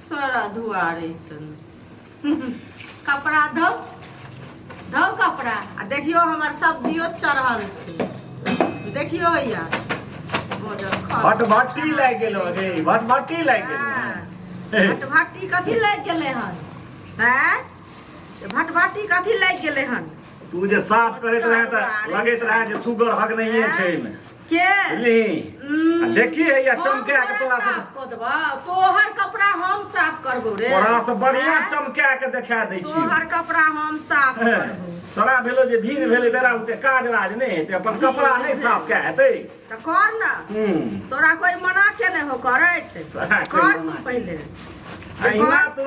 सारा धुआ रहितन। कपड़ा धो धो कपड़ा। आ देखियो हमर सब्जियो चढ़ल छै, देखियो हैया भटभट्टी लागि गेलो रे, भटभट्टी लागि गेलो। भटभट्टी कथी लागि गेलै हन? हैं, भटभट्टी कथी लागि गेलै हन? तू जे साफ करैत रहे तऽ लगैत रहे जे सुगर हग नहीं छै एहिमे। के? बुझलिही? आ देखी हैया चमका के तोरा सब साफ कऽ देबौ। तोहर कपड़ा हम साफ करबौ रे। तोरा से बढ़िया चमका के देखा दै छी। तोहर कपड़ा हम साफ करबौ। तोरा भेलो जे भीड़ भेलै बेरा उते काज राज नहि हेतै, अपन कपड़ा नहि साफ कए हेतै। तऽ कर ना। तोरा कोई मना के नहि हो करैत। कर तू पहिले। अहिना तू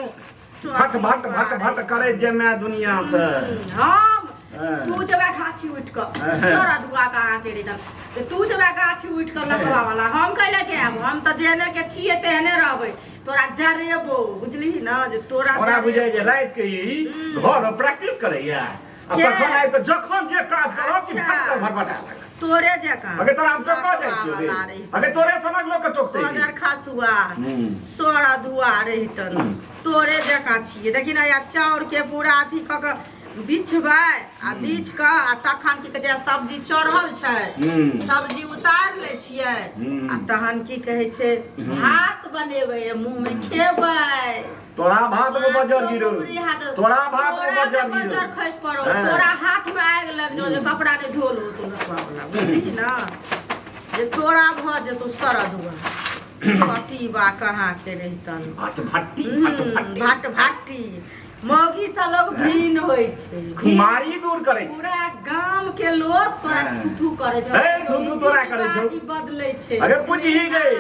भट भट भट भट करे जे मैं दुनिया से। हम तू जेबे गाछी उठ कऽ सारा दुआ के अहाँ के रिटर्न। तू जेबे गाछी उठ कऽ लकवा वाला, हम कैले जायब? हम तऽ जेहने के छियै तेहने रहबै। तोरा जरेबो, बुझलिही ना जे तोरा तोरा बुझाइ जे राति के ई घर में प्रैक्टिस करैया आ तखन आबि कऽ जखन जे काज करब कि भट भटभटा लागत। तोरे जकाँ। अगे तोरा हम टोका जाइ छियौ रे। अगे तोरे सनक लोक के टोकतै। अगर खासुआ सोरा धुआ रहितन, तोरे जकाँ छियै। देखी ने, या चाउर के पूरा अथी कऽ कऽ बिछबै आ बीछ कऽ आ तखन की कहै छै, सब्जी चढ़ल छै, सब्जी उतारि लै छियै आ तहन की कहै छै, भात बनेबै, मुँह मे खेबै। तोरा भात में बजर गिरो, तोरा भात में बजर गिरो, बजर खसि पड़ो, तोरा हाथ में आगि लग जो जे कपड़ा नहि धोल हो तोरा वाला, बुझली ना जे तोरा भऽ जेतौ सरद हुआ। कटीबा कहाँ के रहितन? भट भट्टी, भट भट्टी, भट भट्टी। मौगी से लोग भीन होइ छै, खुमारी दूर करै छै। पूरा गाम के लोग तोरा थू थू करै छै। थू थू तोरा करै छै। बदलै छै। अरे पूछही गई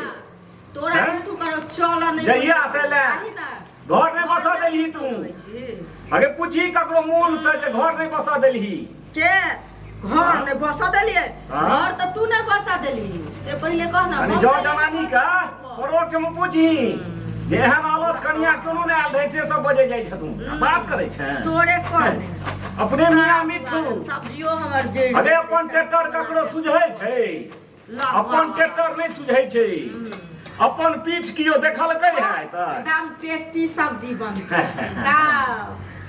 तोरा तू तू करो चल नहीं। जहिया से ले घर नहीं बसा देलही तू। अरे पूछी ककरो मोन से जे घर नहीं बसा देलही। के घर नहीं बसा देलिए? घर तो तू नहीं बसा देलही से पहले कह ना। अरे जो जवानी का परोक्ष में पूछी जे एहन आलस कनिया कोनो नहि आयल रहै से सब बजै जाइ छथुन, बात करै छै। तोरे कह अपने मियाँ मिठू सब्जियो हमर जड़। अरे अपन ट्रैक्टर ककरो सुझै छै? अपन ट्रैक्टर नहि सुझै छै, अपन पीठ कियो देखलकै है तऽ एकदम टेस्टी सब्जी बनतै।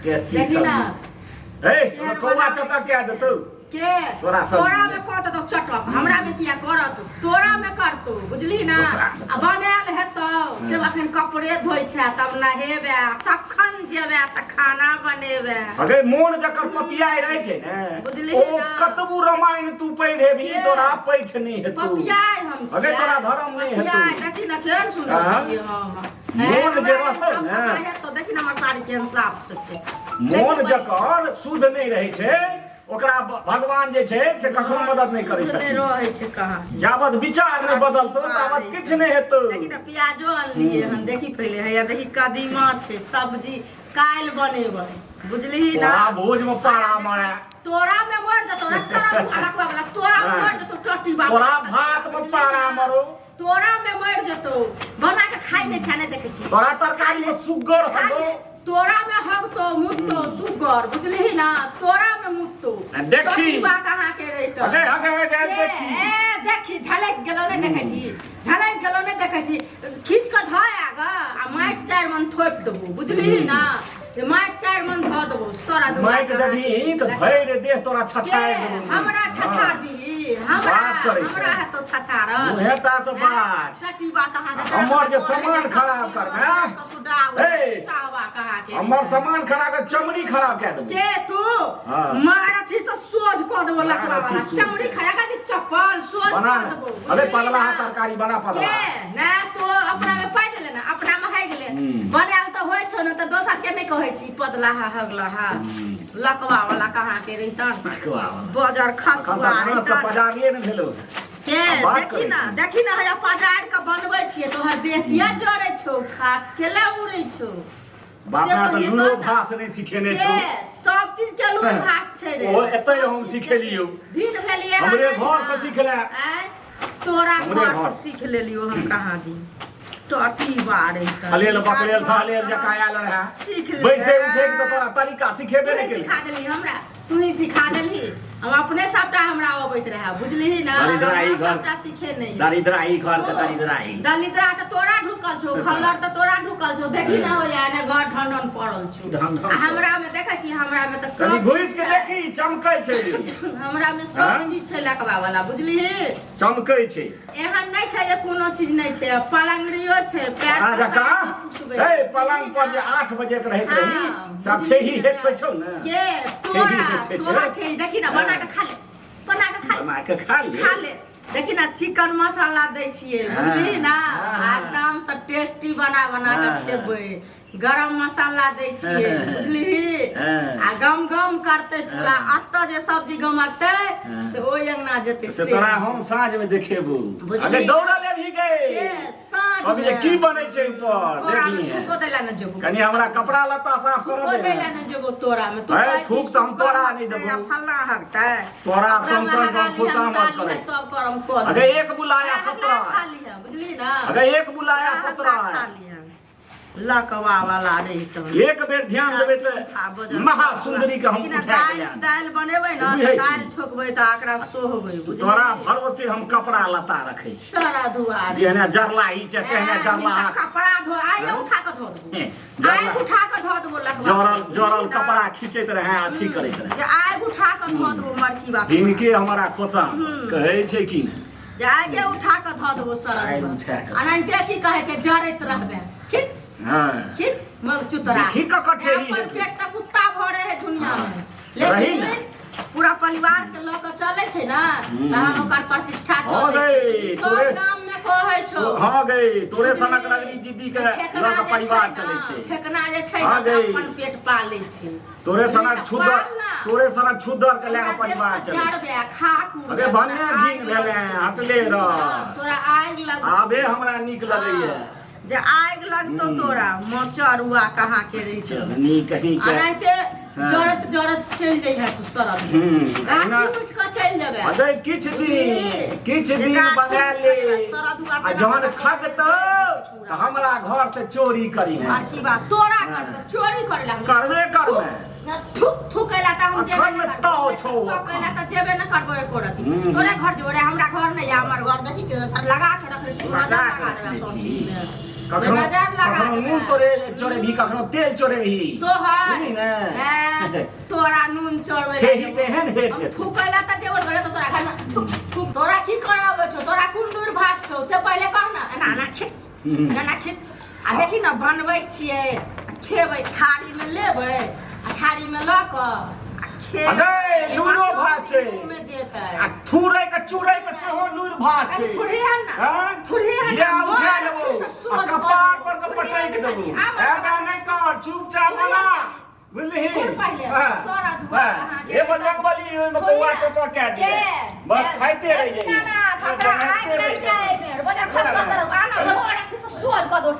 टेस्टी सब्जी। ए कौआ चटक के देतौ। के तोरा? तोरा में कह देतौ चटक, हमरा में किया करत? तोरा में करतौ, बुझली ना? आ बनायल हेतौ से अखन कपड़े धोइ छै, तब नहेबे, तखन जेबे तऽ खाना बनेबे। अगे मोन जकर पपियाइ रहै छै ने, बुझलिही ओ ना? कतबू रामायण तू पढ़ि हेबही तोरा पैठ नहि हेतौ। पपियाइ हम छियै? अगे तोरा धर्म नहि हेतौ। पपियाइ देखी ने केहन सुनल छियै हम। मोन जे रहतौ ने, तो देखी ने हमर साड़ी केहन साफ छै से। मोन जकर शुद्ध नहि रहै छै ओकरा भगवान जे छै से कखनो मदद नहि करै छथिन। रहै छै कहाँ? जाबत विचार नहि बदलतौ ताबत किछु नहि हेतौ। देखी ने प्याजो अनलियै हन, देखी पहिले हैया, देखी कदीमा छै, सब्जी काल्हि बनेबै, बुझलिही ना? तोरा भोज में पारा मारे। तोरा में मर जेतौ रे सारा अलग वाला, तोरा में मर जेतौ टट्टी बाबा। तोरा भात में पारा मारो। तोरा में मर जेतौ। बना के खाइ नहि छै, नहि देखै छी? तोरा तरकारी में सुगर हगो। तोरा में हगतो मुत्तो सुगर, बुझलिही ना? तोरा में मुत्तो। देखी बा कहाँ के रहितो? अगे अगे अगे देखी। ए देखी, झलक गेलो, नहि देखै छी? झलक गेलो, नहि देखै छी? खींच कऽ धऽ आग आ माटि 4 मन थोपि देबो, बुझलिही ना? माटि 4 मन धऽ देबो सारा। माटि देबही तऽ भरि देह तोरा छछारि देबो। हमरा छछारबी? हमरा हमरा हेतौ छछारल? मुहे ता से बात। टटीबा कहाँ? हमर जे सामान खराब करबे, हमर सामान खराब कर, चमड़ी खराब कए देबो। के तू? मार अथी से सोझ कऽ देबो लकवा वाला। चमड़ी खराब कर, चप्पल सोझ कऽ देबो। अरे पगला तरकारी बना पगला। के ना तो अपना में पाइ देले ना, अपना में है गेले। बनायल तऽ होइ छौ ने, तऽ दोसर के नहि कहै छी। पतला हा हगला हा लकवा वाला कहाँ के रहितन? बजर खसुआ रहितन। पजारिए ने भेलो। के देखी ना, देखी ना, हैया पजार के बनबै छियै, तोहर देह किया जरै छौ? खा केला उड़ै छौ? बाप तऽ लूरो भास नहि सिखेने छौ। सब चीज के लूर भास छै रे। ओ एतै हम सिखेलियौ। भिन भेलियै। हमरे घर से सिखले। तोरा घर से सीख लेलियो हम कहाँ दिन टटी बारे। खलेल बकलेल थलेल जकाँ आयल रहे। सीख ले। बैसे उठे के तोरा तरीका सिखेबे नहि केलकै। सिखा देली हमरा। तू ही सिखा देलही। हम अपने सबटा हमरा अबैत रहे, बुझलिही ना? दरिद्राही हमरा घर। सबटा सीखे नहीं। दरिद्राही घर के दरिद्राही। दलिद्रा तऽ तोरा ढुकल छौ, खल्लर तऽ तोरा ढुकल छौ। देखी ना होइया ने घर ढन ढन पड़ल छौ। ढन ढन आ हमरा में देखै छी, हमरा में तऽ कनि सब घुसि चीज के छै। देखी, चमकै छै। हमरा में सब हाँ? चीज छै लकवा वाला, बुझलिही? चमकै छै। एहन नहि छै जे कोनो चीज नहि छै। पलंगड़ियो छै, पैर आ जका पसारि कऽ सुतबै। ए पलंग पर जे 8 बजे के रहैत रही, हाँ, सब बुझलिही ठेही ने? हेठ होइ छौ ने। के तोरा ठेही हेठ होइ छै। तोरा ठेही देखी ना, बना के खा ले, बना के खा ले। बना के खा ले। खा ले। देखी ना, चिकन मसाला दै छियै, हाँ, बुझलिही ना? हाँ। आ एकदम से टेस्टी बना बना के हाँ, खेबै। गरम मसाला दै छियै, हाँ। बुझलिही? हाँ। आ गम गम करतै पूरा। हाँ। एतऽ जे सब्जी गमकतै हाँ। से ओहि अंगना जेतै। से तोरा हम साँझ में देखेबू। बुझलिही? अरे दौड़ल अभी गए। के साँझ अभी जे में? की बनै छै ऊपर तोरा देख में लिहे। थूको दैला ने जेबो। कनि हमरा कपड़ा लत्ता साफ करऽ थूको दे दैला ने। ने जेबो तोरा में। तू अरे, कहै छी थूक तऽ हम सुक्कर तोरा नहि हगतै देबो। आ फल्लाँ हगतै। तोरा कपड़ा सन में सन हगा हम लिहे, खुशामद हगा लिहे, करै। सब करम कऽ अरे लिहे। एक बुलाया हगला 17। खा लिहे, बुझलिही ना? अरे एक बुलाया हगला 17। खा लिहे। लकवा वाला रहितौ। एक बेर ध्यान देबै तऽ महासुंदरी के हम लेकिन उठा के दालि लायब। दालि बनेबै ने बुझै तऽ छी। दालि छोकबै तऽ एकरा सोहबै, बुझलिही? तोरा भरोसे हम कपड़ा लत्ता रखै छी। सारा दुआर जेहने जरलाही छै तेहने जरलाहा। कपड़ा धो, आइ उठा कऽ धो देबो। हे, आइ जरला उठा कऽ धो देबो लकवा। जरल जरल कपड़ा खींचैत रहै, अथी करैत रहै। जे आगि उठा कऽ धो देबो मरकी बात। हिनके हमरा खोसा कहै छै कि नहि? जे आगे उठा कऽ धऽ देबो सरद। आगि उठा कऽ। अनाहिते की कहै छै, जरैत रहबे, खिच खिच मग चुतरा। देखी ककर ठेही अपन हेतै। पेट तऽ कुत्ता भरे है दुनिया में, रही लेकिन ने। पूरा परिवार के लऽ कऽ चलै छै ने तहन ओकर प्रतिष्ठा हँ चलै गै, छै। सब गाम में कहै छौ। हँ गै, तोरे सनक रगड़ी जिद्दी के फेकना लऽ कऽ जे छै परिवार ने, चलै छै। फेकना जे छै हँ ने से गै। अपन पेट पालै छै। तोरे सनक तऽ छुदर पाल ना। तोरे सनक छुदर के लए कऽ तोरा देह परिवार पर चलै छै। जरबे, खाक उड़बे, अरे तोरा भन्ने आगि घिन भेलै, लगतौ। हटले रह। हँ, तोरा आगि लगतौ। आबे हमरा नीक लगैया। जे आगि लगतौ तोरा मचरुआ कहाँ के रही छौ। चलनी कहीं के। अनाहिते जरत जरत चलि जइहे तू सरद में। गाछी उठि कऽ चलि जेबै। अरे किछु दिन, किछु दिन गाछी बना ले सरद हुआ आ जहन खगतौ तऽ हमरा घर से चोरी करी। आर की बात, तोरा घर से चोरी करे ला हम करबे करबे। ना थूक थूक कैला तऽ हम जेबे अखन नहि करबो। ताव छौ। थूक कैला तऽ जेबे नहि करबो एको रति। तोरे घर जेबो रे, हमरा घर नहि यऽ। हमर घर देखी के लगा के रखै छी, लगा नजर के लगा देबै रखने सब छी। चीज में। कखनो नजर लगा कखनो देबै। नून तोरे चोरेबही, कखनो तेल चोरेबही। तोहर बुझली ने? हैं, तोरा नून चोरबै ला ठेही जेबो। तेहन हेठ हम हेतौ। थूकै ला तऽ जेबो करे तऽ तोरा घर में थूक थूक। तोरा की कराबै छौ, तोरा कोन दूर भास छौ से पहिले कह ना। एना एना खिच, एना एना खिच आ देखी ने बनबै छियै आ खेबै। थारी में लेबै आ थारी में लऽ कऽ आ खेबै। अगे, लूरो भास छै। मुँह में जेतै। आ थूरै के चूरै के सेहो लूर भास छै। कनि थुरहे ने। हैं? थुरहे ने, या उठा मोर लेबो अच्छे से आ सोझ कऽ कपार देबो। पर के थुरहे पटकि ने देबो। कनि, आम एना नहि कर, चुपचाप थुरहे बना, कनि। बुझलिही? थुर पहिले, हाँ, सारा धुआं हाँ। अहाँके हे बजरंगबली, ओहिमे थुरहे कौआ ने। चटर कए के? दिए, बस खाइते रहि ए, दीनानाथ, जाइए। हमरा आगि